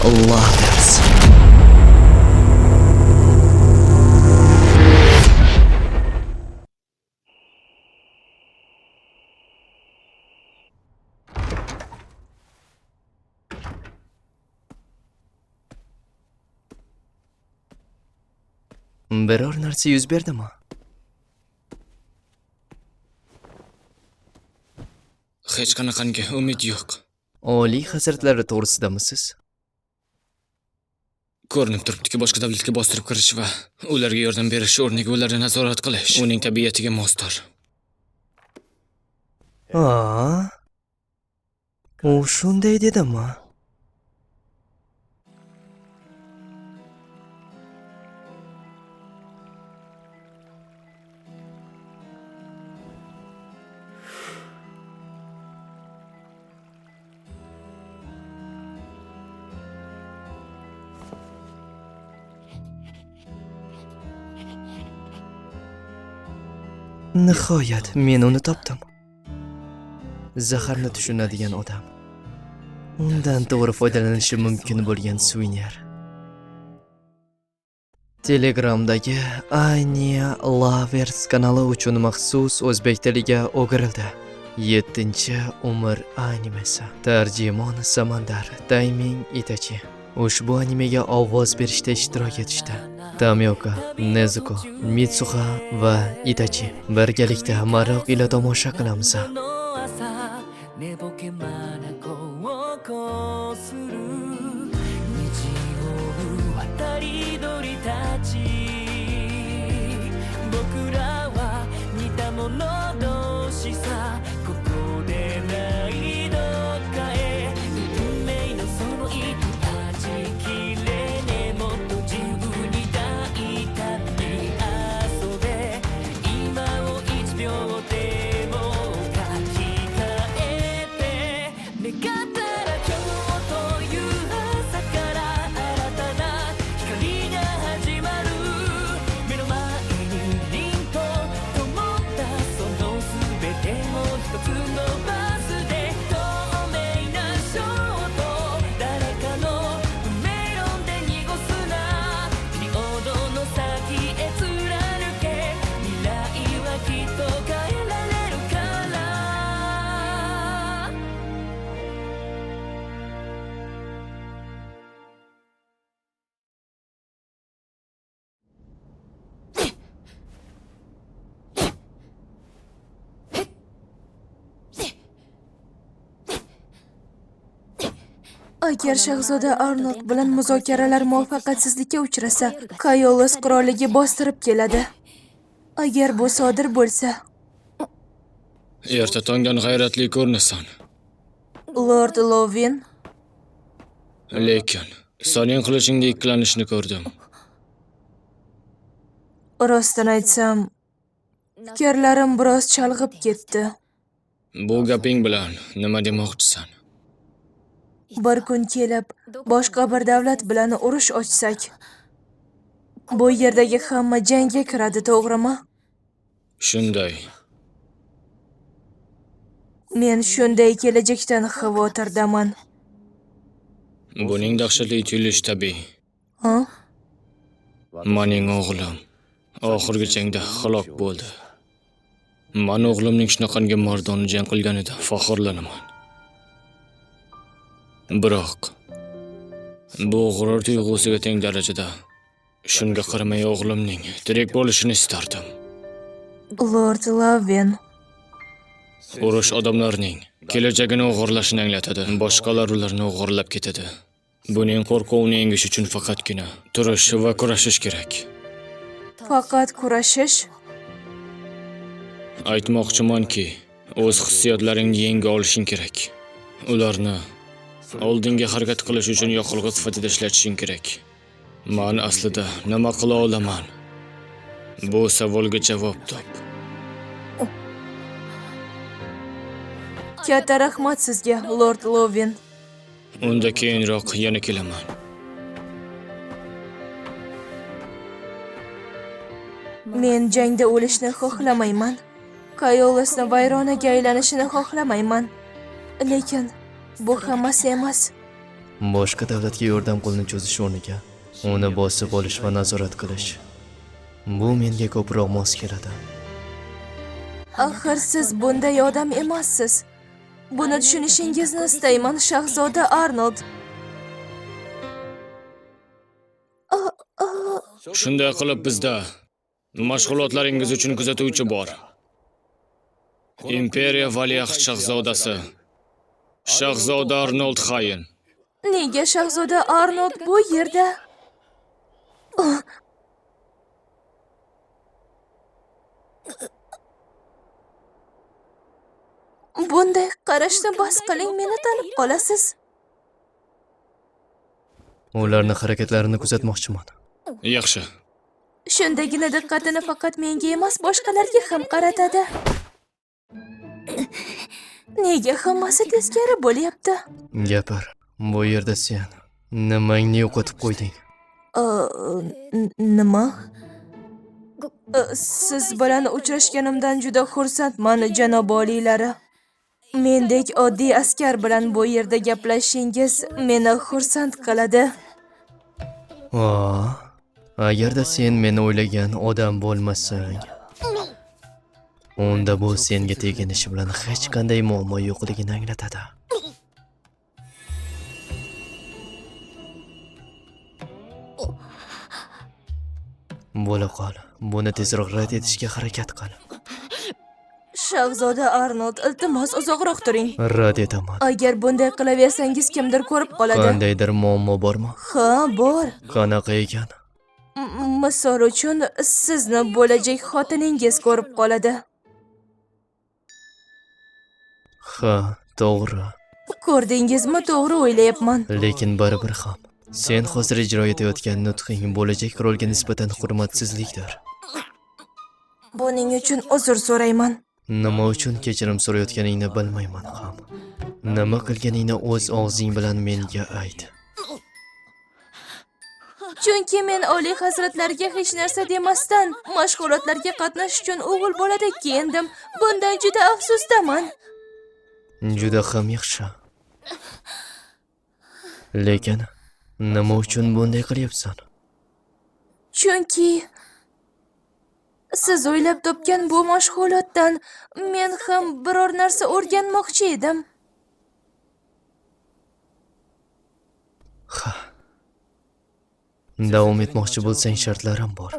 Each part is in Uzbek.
Lovers. Biror narsa yuz berdimi? Hech qanaqangi umid yo'q. Oliy hazratlari to'g'risidamisiz? Ko'rinib turibdiki, boshqa davlatga bostirib kirish va ularga yordam berish o'rniga ularni nazorat qilish uning tabiatiga mosdir. A? U shunday dedimi? Nihoyat men uni topdim. Zaharni tushunadigan odam. Undan to'g'ri foydalanishi mumkin bo'lgan Swinyer. Telegramdagi Anya Lovers kanali uchun maxsus o'zbek tiliga o'girildi. 7-umr animesi. Tarjimon Samandar, Tayming Itachi. Ushbu animega ovoz berishda ishtirok etishdi. Tamioka, Nezuko, Mitsuha va Itachi birgalikda maroq ila tomosha qilamiz. 寝ぼけ眼をこする日を渡り鳥たち僕らは似た者同士さここでないどっかへ運命のその糸断ち切れねもっと自由に大胆に遊べ今を一秒でも書き換えて願ったら今日という朝から新たな光が始まる目の前に凛と灯ったその全てを一つのバスで透明なショート誰かの運命論で濁すなピリオドの先へ貫け未来はきっと変えられるから。 Agar shahzoda Arnold bilan muzokaralar muvaffaqiyatsizlikka uchrasa, Kayolos qirolligi bostirib keladi. Agar bu sodir bo'lsa, Erta tongdan g'ayratli ko'rinasan. Lord Lovin, Lekin sening qilichingda ikkilanishni ko'rdim. Rostini aytsam, fikrlarim biroz chalg'ib ketdi. Bu gaping bilan nima demoqchisan? Bir kun kelib, boshqa bir davlat bilan urush ochsak, bu yerdagi hamma jangga kiradi, to'g'rimi? Shunday. Men shunday kelajakdan xavotirdaman. Buning dahshatli tuyulishi tabiiy. Ha? Mening o'g'lim oxirgi jangda halok bo'ldi. Man o'g'limning shunaqangi mardona jang qilganidan faxrlanaman. Biroq bu g'urur tuyg'usiga teng darajada. Shunga qaramay o'g'limning tirik bo'lishini istardim. Lord Lovin, Urush odamlarning kelajagini o'g'irlashini anglatadi. Boshqalar ularni o'g'irlab ketadi. Buning qo'rquvini yengish uchun faqatgina turish va kurashish kerak. Faqat kurashish? Aytmoqchimanki, o'z hissiyotlaringni yenga olishing kerak. Ularni oldinga harakat qilish uchun yoqilg'i sifatida ishlatishing kerak. Man aslida nima qila olaman? Bu savolga javob top. Katta rahmat sizga, Lord Lovin. Unda keyinroq yana kelaman. Men jangda o'lishni xohlamayman. Kayolosni vayronaga aylanishini xohlamayman. Lekin bu hammasi emas. Boshqa davlatga yordam qo'lini cho'zish o'rniga uni bosib olish va nazorat qilish. Bu menga ko'proq mos keladi. Axir siz bunday odam emassiz. Buni tushunishingizni istayman, shahzoda Arnold. Shunday qilib bizda mashg'ulotlaringiz uchun kuzatuvchi bor. Imperiya valiahd shahzodasi Shahzoda Arnold Hayen. Nega shahzoda Arnold bu yerda? Bunday qarashni bas qiling, meni tanib qolasiz. Ularni harakatlarini kuzatmoqchiman. Yaxshi. Shundagina diqqatini faqat menga emas, boshqalarga ham qaratadi. Nega hammasi teskari bo'lyapti? Gapir. Bu yerda sen nimangni yo'qotib qo'yding? Nima? Siz bilan uchrashganimdan juda xursandman, janob oliylari. Mendek oddiy askar bilan bu yerda gaplashishingiz meni xursand qiladi. Agarda sen meni o'ylagan odam bo'lmasang, unda bu senga teginishi bilan hech qanday muammo yo'qligini anglatadi. Bo'la qol, buni tezroq rad etishga harakat qil. Shahzoda Arnold, iltimos uzoqroq turing. Rad etaman. Agar bunday qilaversangiz kimdir ko'rib qoladi. Qandaydir muammo bormi? Ha, bor. Qanaqa ekan? Misol uchun, sizni bo'lajak xotiningiz ko'rib qoladi. Ha, to'g'ri. Ko'rdingizmi, to'g'ri o'ylayapman. Lekin baribir ham sen hozir ijro etayotgan nutqing bo'lajak qirolga nisbatan hurmatsizlikdir. Buning uchun uzr so'rayman. Nima uchun kechirim so'rayotganingni bilmayman ham. Nima qilganingni o'z og'zing bilan menga ayt. Chunki men oliy hazratlarga hech narsa demasdan mashg'ulotlarga qatnashish uchun o'g'il boladek kiyindim. Bundan juda afsusdaman. Juda ham yaxshi. Lekin nima uchun bunday qilyapsan? Chunki siz o'ylab topgan bu mashg'ulotdan men ham biror narsa o'rganmoqchi edim. Ha. Davom etmoqchi bo'lsang shartlarim bor.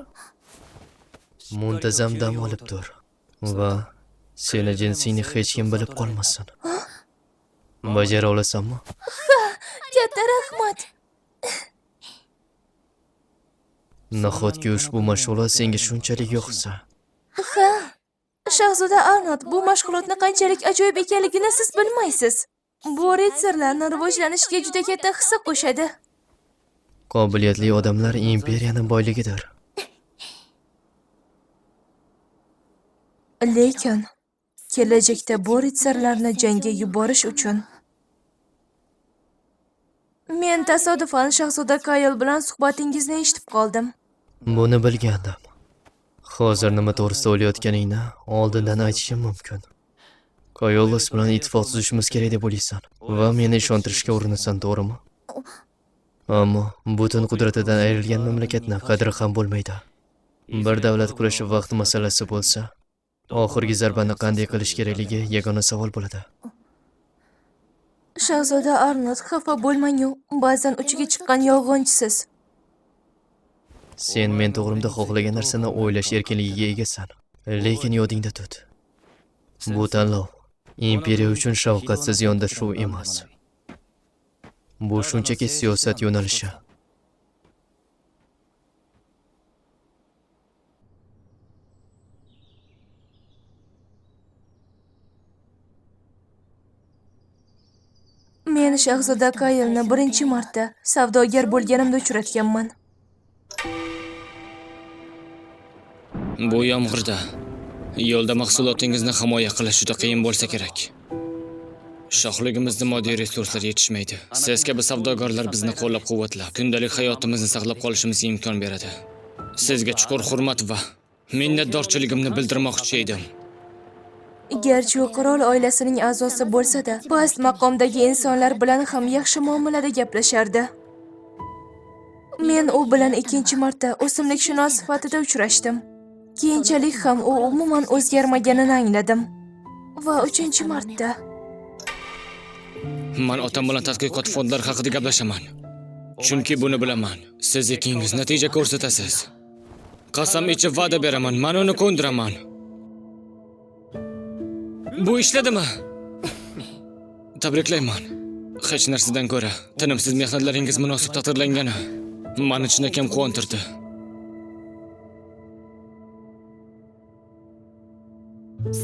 Muntazam dam olib tur va seni jinsingni hech kim bilib qolmasin. Bajara olasanmi? Ha, katta rahmat. Nahotki ushbu mashg'ulot senga shunchalik yoqsa? Ha. Shahzoda Arnold, bu mashg'ulotni qanchalik ajoyib ekanligini siz bilmaysiz. Bu ritsarlarni rivojlanishiga juda katta hissa qo'shadi. Qobiliyatli odamlar imperiyaning boyligidir. Lekin kelajakda bu ritsarlarni jangga yuborish uchun men tasodifan shahzoda Kayl bilan suhbatingizni eshitib qoldim. Buni bilgandim. Hozir nima to'g'risida o'ylayotganingni oldindan aytishim mumkin. Koyolos bilan ittifoq tuzishimiz kerak deb o'ylaysan va meni ishontirishga urinasan, to'g'rimi? Ammo butun qudratidan ayrilgan mamlakatni qadri ham bo'lmaydi. Bir davlat qurishi vaqt masalasi bo'lsa, oxirgi zarbani qanday qilish kerakligi yagona savol bo'ladi. Shahzoda Arnold, xafa bo'lmang-u, ba'zan uchiga chiqqan yolg'onchisiz. Sen men to'g'rimda xohlagan narsani o'ylash erkinligiga egasan. Lekin yodingda tut. Bu tanlov imperiya uchun shafqatsiz yondashuv emas. Bu shunchaki siyosat yo'nalishi. Men shahzoda Kaylni birinchi marta savdogar bo'lganimda uchratganman. Bu yomg'irda yo'lda mahsulotingizni himoya qilish juda qiyin bo'lsa kerak. Shohligimizda moddiy resurslar yetishmaydi. Siz kabi savdogarlar bizni qo'llab-quvvatlab, kundalik hayotimizni saqlab qolishimizga imkon beradi. Sizga chuqur hurmat va minnatdorchiligimni bildirmoqchi edim. Garchi u qirol oilasining a'zosi bo'lsa-da, past maqomdagi insonlar bilan ham yaxshi muomalada gaplashardi. Men u bilan ikkinchi marta o'simlikshunos sifatida uchrashdim. Keyinchalik ham u umuman o'zgarmaganini angladim. Va uchinchi marta. Man otam bilan tadqiqot fondlari haqida gaplashaman. Chunki buni bilaman. Siz ikkingiz natija ko'rsatasiz. Qasam ichib va'da beraman, man uni ko'ndiraman. Bu ishladimi? Tabriklayman. Hech narsadan ko'ra tinimsiz mehnatlaringiz munosib taqdirlangani mani chinakam quvontirdi.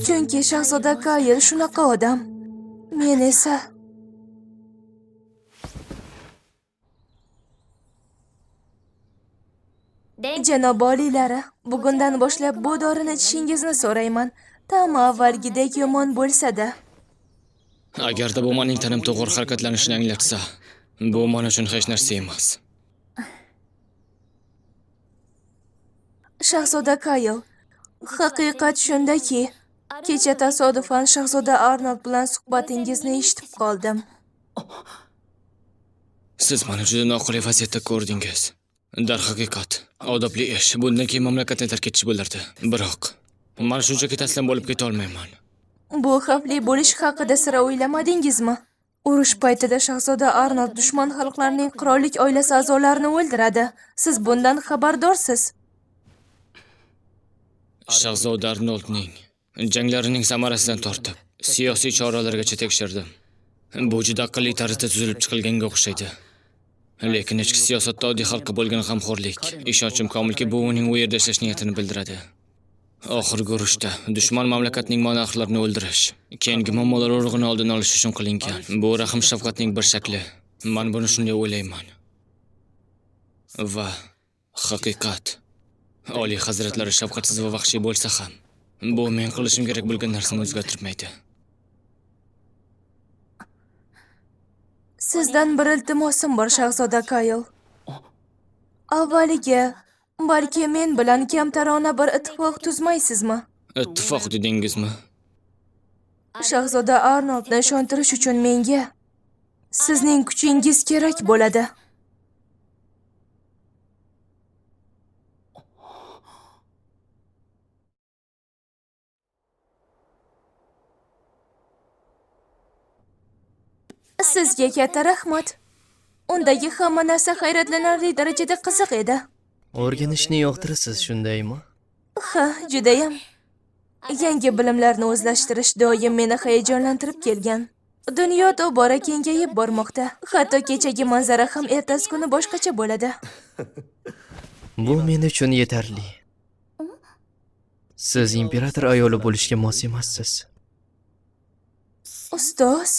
Chunki shahzoda Kayl shunaqa odam. Men esa Janob oliylari, bugundan boshlab bu dorini ichishingizni so'rayman. Ta'mi avvalgidek yomon bo'lsa-da. Agarda bu mening tanam to'g'ri harakatlanishini anglatsa, bu men uchun hech narsa emas. Shahzoda Kayl, haqiqat shundaki, kecha tasodifan shahzoda Arnold bilan suhbatingizni eshitib qoldim. Siz meni juda noqulay vaziyatda ko'rdingiz. Darhaqiqat, odobli ish bundan keyin mamlakatni tark etish bo'lardi. Biroq men shunchaki taslim bo'lib keta olmayman. Bu xavfli bo'lishi haqida sira o'ylamadingizmi? Urush paytida shahzoda Arnold dushman xalqlarning qirollik oilasi a'zolarini o'ldiradi. Siz bundan xabardorsiz. Shahzoda Arnoldning janglarining samarasidan tortib, siyosiy choralargacha tekshirdim. Bu juda aqlli tarzda tuzilib chiqilganga o'xshaydi. Lekin ichki siyosatda oddiy xalqqa bo'lgan g'amxo'rlik, ishonchim komilki, bu uning u yerda ishlash niyatini bildiradi. Oxirgi urushda dushman mamlakatning monarxlarini o'ldirish, keyingi muammolar urug'ini oldini olish uchun qilingan. Bu rahm shafqatning bir shakli. Men buni shunday o'ylayman. Va haqiqat, Oliy hazratlari shafqatsiz va vahshiy bo'lsa ham, bu men qilishim kerak bo'lgan narsani o'zgartirmaydi. Sizdan bir iltimosim bor, shahzoda Kayl. Avvaliga, balki men bilan kamtarona bir ittifoq tuzmaysizmi? Ittifoq dedingizmi? Shahzoda Arnoldni ishontirish uchun menga sizning kuchingiz kerak bo'ladi. Sizga katta rahmat. Undagi hamma narsa hayratlanarli darajada qiziq edi. O'rganishni yoqtirasiz, shundaymi? Ha, judayam. Yangi bilimlarni o'zlashtirish doim meni hayajonlantirib kelgan. Dunyo tobora kengayib bormoqda. Hatto kechagi manzara ham ertasi kuni boshqacha bo'ladi. Bu men uchun yetarli. Siz imperator ayoli bo'lishga mos emassiz. Ustoz,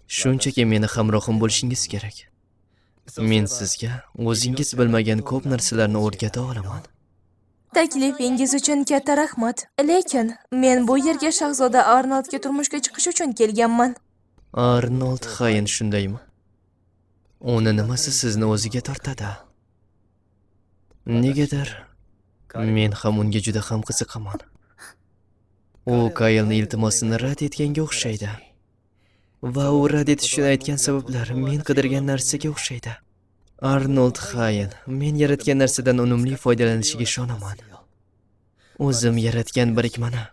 Shunchaki meni hamrohim bo'lishingiz kerak. Men sizga o'zingiz bilmagan ko'p narsalarni o'rgata olaman. Taklifingiz uchun katta rahmat. Lekin men bu yerga shahzoda Arnoldga turmushga chiqish uchun kelganman. Arnold Hayn, shundaymi? Uni nimasi sizni o'ziga tortadi? Negadir men ham unga juda ham qiziqaman. U Kaylni iltimosini rad etganga o'xshaydi. Va u rad etish uchun aytgan sabablar men qidirgan narsaga o'xshaydi. Arnold Hayn men yaratgan narsadan unumli foydalanishiga ishonaman. O'zim yaratgan birikmani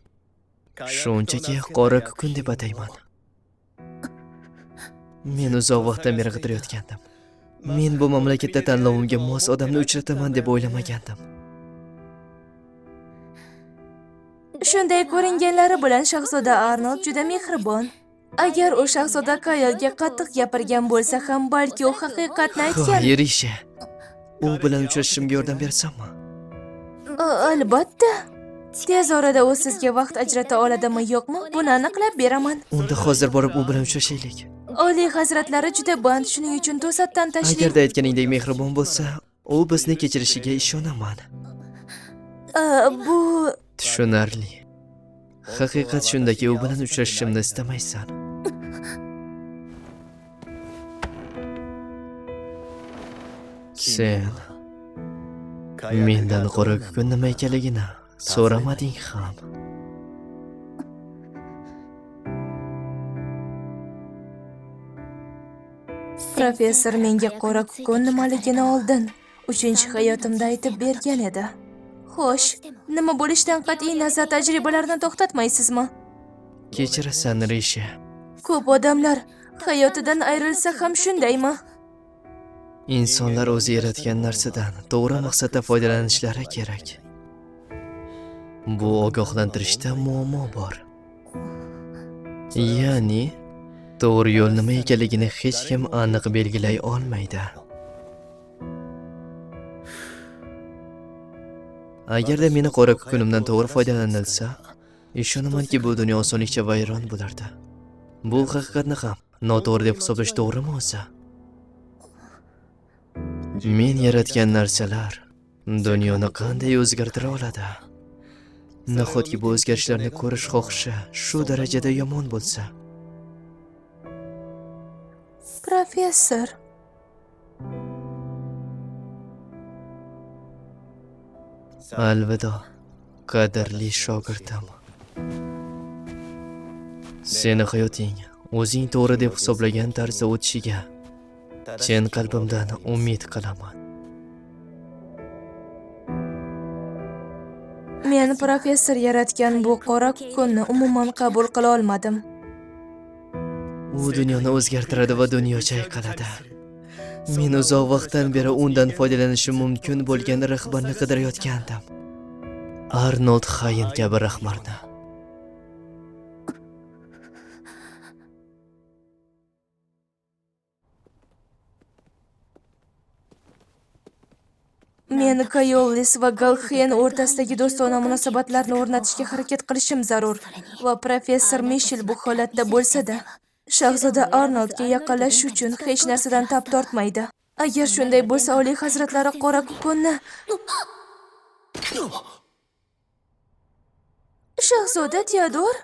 shunchaki qora kukun deb atayman. Men uzoq vaqtdan beri qidirayotgandim. Men bu mamlakatda tanlovimga mos odamni uchrataman deb o'ylamagandim. Shunday ko'ringanlari bilan shahzoda Arnold juda mehribon. Agar u shahzoda Kaylga qattiq gapirgan bo'lsa ham, balki u haqiqatni aytgan. Xayr ishi. U bilan uchrashishimga yordam bersammi? Albatta. Tez orada u sizga vaqt ajrata oladimi, yo'qmi, buni aniqlab beraman. Unda hozir borib u bilan uchrashaylik. Oliy hazratlari juda band, shuning uchun to'satdan tashlang. Agarda aytganingdek mehribon bo'lsa, u bizni kechirishiga ishonaman. Bu tushunarli. Haqiqat shundaki, u bilan uchrashishimni istamaysan. Sen mendan qora kukun nima ekanligini so'ramading ham. Professor menga qora kukun nimaligini oldin 3-hayotimda aytib bergan edi. Xo'sh, nima bo'lishidan qat'iy nazar tajribalarni to'xtatmaysizmi? Kechirasan, Rishi. Ko'p odamlar hayotidan ayrilsa ham shundaymi? Insonlar o'zi yaratgan narsadan to'g'ri maqsadda foydalanishlari kerak. Bu ogohlantirishda muammo bor. Ya'ni, to'g'ri yo'l nima ekanligini hech kim aniq belgilay olmaydi. Agarda meni qora kukunimdan to'g'ri foydalanilsa, ishonamanki bu dunyo osonlikcha vayron bo'lardi. Bu haqiqatni ham noto'g'ri deb hisoblash to'g'rimi o'zi? Men yaratgan narsalar dunyoni qanday o'zgartira oladi? Nahotki bu o'zgarishlarni ko'rish xohishi shu darajada yomon bo'lsa? Professor. Alvido, qadrli shogirdim. Seni hayoting o'zing to'g'ri deb hisoblagan tarzda o'tishiga chin qalbimdan umid qilaman. Men professor yaratgan bu qora kukunni umuman qabul qila olmadim. U dunyoni o'zgartiradi va dunyo chayqaladi. Men uzoq vaqtdan beri undan foydalanishim mumkin bo'lgan rahbarni qidirayotgandim. Arnold Hayn kabi rahbarni. Men Kayollis va Galxen o'rtasidagi do'stona munosabatlarni o'rnatishga harakat qilishim zarur va professor Mishel bu holatda bo'lsa-da, shahzoda Arnoldga yaqinlashish uchun hech narsadan tap tortmaydi. Agar shunday bo'lsa, Oliy Hazratlari qora kukunni Shahzoda Teodor?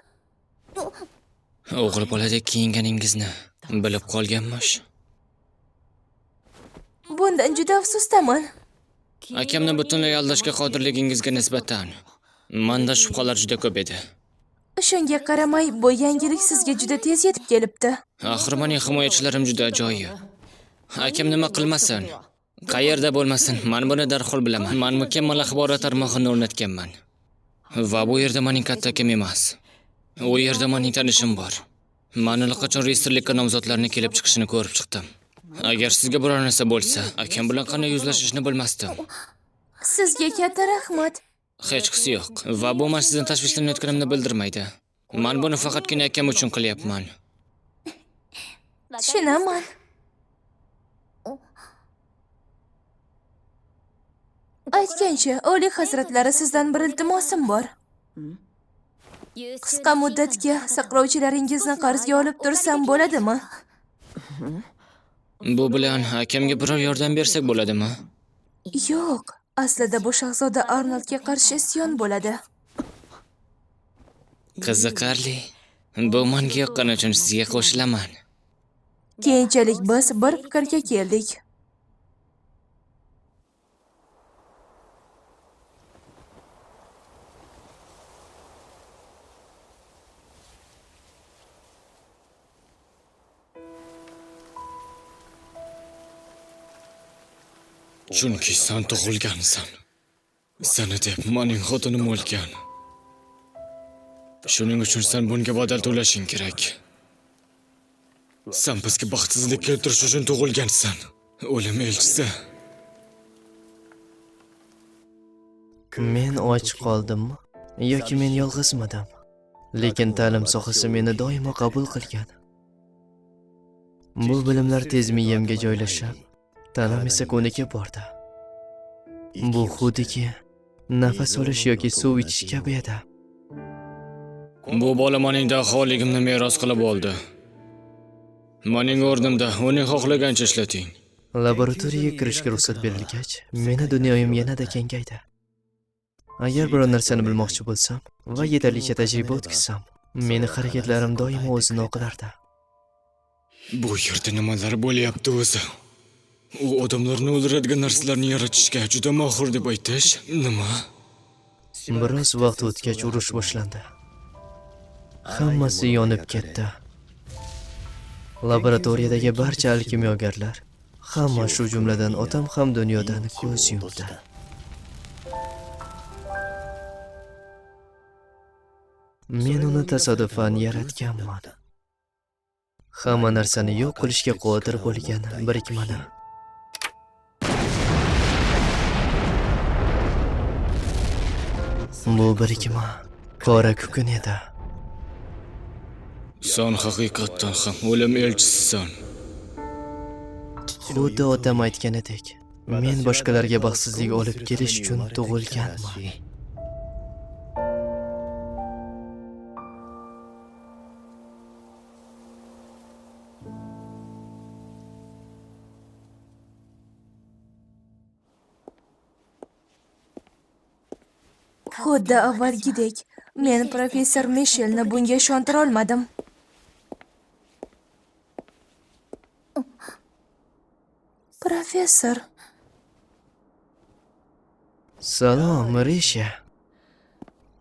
O'g'il boladek kiyinganingizni bilib qolganmish. Bundan juda afsusdaman. Akamni butunlay aldashga qodirligingizga nisbatan menda shubhalar juda ko'p edi. Shunga qaramay, bu yangilik sizga juda tez yetib kelibdi. Axir mening himoyachilarim juda ajoyib. Akam nima qilmasin, qayerda bo'lmasin, men buni darhol bilaman. Men mukammal axborot tarmog'ini o'rnatganman. Va bu yerda mening katta akam emas. U yerda mening tanishim bor. Men allaqachon reyestrlikka nomzodlarni kelib chiqishini ko'rib chiqdim. Agar sizga biror narsa bo'lsa, akam bilan qanday yuzlashishni bilmasdim. Sizga katta rahmat. Hechqisi yo'q. Va bu men sizdan tashvishlanayotganimni bildirmaydi. Men buni faqatgina akam uchun qilyapman. Tushunaman. Aytgancha, Oliy Hazratlari, sizdan bir iltimosim bor. Qisqa muddatga saqlovchilaringizni qarzga olib tursam bo'ladimi? Bu bilan akamga biror yordam bersak bo'ladimi? Yo'q, aslida bu shahzoda Arnoldga qarshi isyon bo'ladi. Qiziqarli. Bu menga yoqqani uchun sizga qo'shilaman. Keyinchalik biz bir fikrga keldik. Chunki sen tug'ilgansan. Seni deb mening xotinim o'lgan. Shuning uchun sen bunga badal to'lashing kerak. Sen bizga baxtsizlik keltirish uchun tug'ilgansan. O'lim elchisi. Men och qoldimmi yoki men yolg'izmidim? Lekin ta'lim sohasi meni doimo qabul qilgan. Bu bilimlar tez miyamga joylashib, tanam esa ko'nikib bordi. Bu xuddiki nafas olish yoki suv ichish kabi edi. Bu bola mening daholigimni meros qilib oldi. Mening o'rnimda uning xohlagancha ishlating. Laboratoriyaga kirishga ruxsat berilgach, meni dunyoyim yanada kengaydi. Agar biror narsani bilmoqchi bo'lsam va yetarlicha tajriba o'tkazsam, meni harakatlarim doimo o'zini oqlardi. Bu yerda nimalar bo'lyapti o'zi? U odamlarni o'ldiradigan narsalarni yaratishga juda mohir deb aytish nima? Biroz vaqt o'tgach urush boshlandi. Hammasi yonib ketdi. Laboratoriyadagi barcha alkimyogarlar, hamma, shu jumladan otam ham dunyodan ko'z yumdi. Men uni tasodifan yaratganman. Hamma narsani yo'q qilishga qodir bo'lgan birikmani. Bu birikma qora kukun edi. Sen haqiqatdan ham o'lim elchisisan. Xuddi otam aytganidek, men boshqalarga baxtsizlik olib kelish uchun tug'ilganman. Xuddi avvalgidek, men professor Mishelni bunga ishontira olmadim. Professor, Salom, Risha.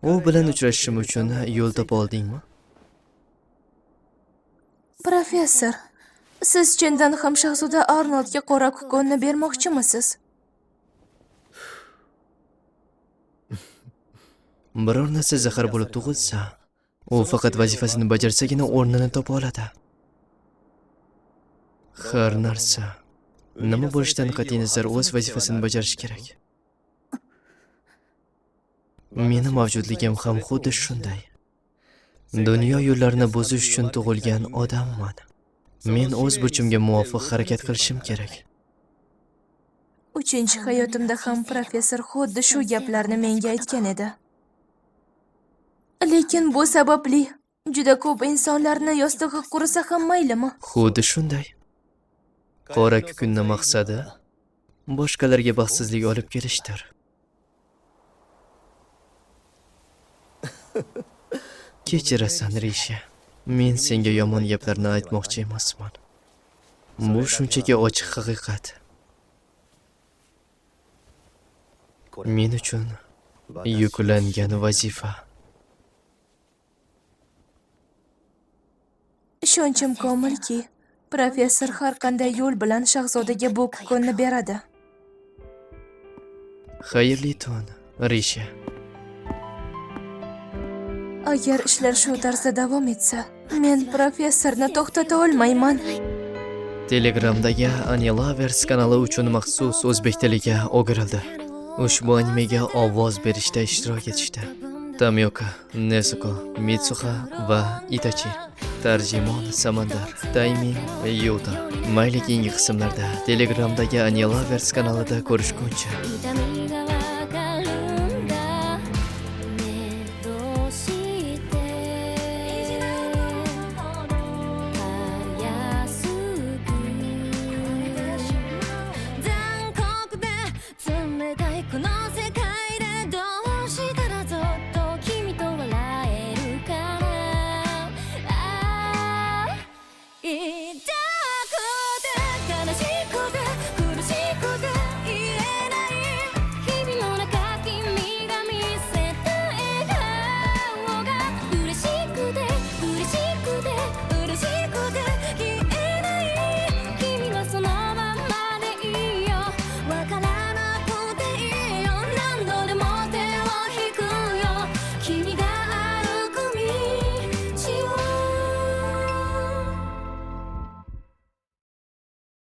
U bilan uchrashishim uchun yo'l topa oldingmi? professor, siz chindan ham shahzoda Arnoldga qora kukunni bermoqchimisiz? Biror narsa zahar bo'lib tug'ilsa, u faqat vazifasini bajarsagina o'rnini topa oladi. Har narsa nima bo'lishidan qat'iy nazar o'z vazifasini bajarishi kerak. Meni mavjudligim ham xuddi shunday. Dunyo yo'llarini buzish uchun tug'ilgan odamman. Men o'z burchimga muvofiq harakat qilishim kerak. Uchinchi hayotimda ham professor xuddi shu gaplarni menga aytgan edi. Lekin bu sababli juda ko'p insonlarni yostig'i qurisa ham maylimi? Xuddi shunday. Qora kukunning maqsadi boshqalarga baxtsizlik olib kelishdir. Kechirasan, Risha. Men senga yomon gaplarni aytmoqchi emasman. Bu shunchaki ochiq haqiqat. Men uchun yuklangan vazifa. Ishonchim komilki, professor har qanday yo'l bilan shahzodaga bu kukunni beradi. Xayrli tun, Risha. Agar ishlar shu tarzda davom etsa, men professorni to'xtata olmayman. Telegramdagi Anilovers kanali uchun maxsus o'zbek tiliga o'girildi. Ushbu animega ovoz berishda ishtirok etishdi Tamioka, Nezuko, Mitsuha va Itachi. Tarjimon Samandar, Tayming Yuta. Mayli, keyingi qismlarda Telegramdagi Anilovers kanalida ko'rishguncha. 痛みが